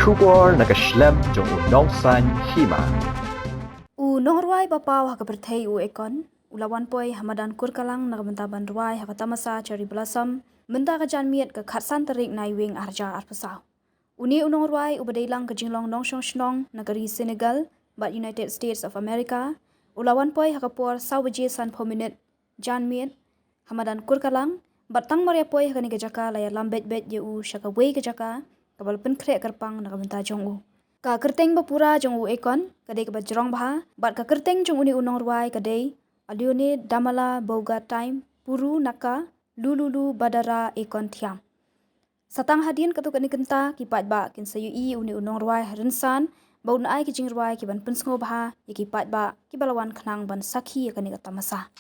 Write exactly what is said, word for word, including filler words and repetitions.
Khubor na ka shlem jong u nongsaiñ hima. U nongrwai ba paw ha ka pyrthei u Akon u la wan poi ha madan Kurkalang na ka bynta ban rwai ha ka tamasa Cherry Blossom mynta ka janmiet ka khatsan tarik Naiwieng arhajar arphew saw. Une u nongrwai uba dei lang ka jinglong nongshong shnong na ka ri Senegal bad United States of America u la wan poi ha ka por saw baje sanphew minit janmiet ha madan Kurkalang, bad tang mar ïa poi ha kane ka jaka la ïalam beit beit ïa u sha kawei ka jaka kaba la pynkhreh kyrpang na ka bynta jong u. Ka kyrteng ba pura jong u Akon ka dei kaba jrong bha, bad ka kyrteng jong une u nongrwai ka dei Alione Damala Bouga Time Puru Naka Lululu Badara Akon Thiam. Sa tang hadien katto katne kynta ki paidbah kin sa ïohi ïa une u nongrwai ha rynsan ba un ai ki jingrwai ki ban pynsngewbha ïa ki paidbah kiba la wan khnang ban sakhi ïa kane ka tamasa.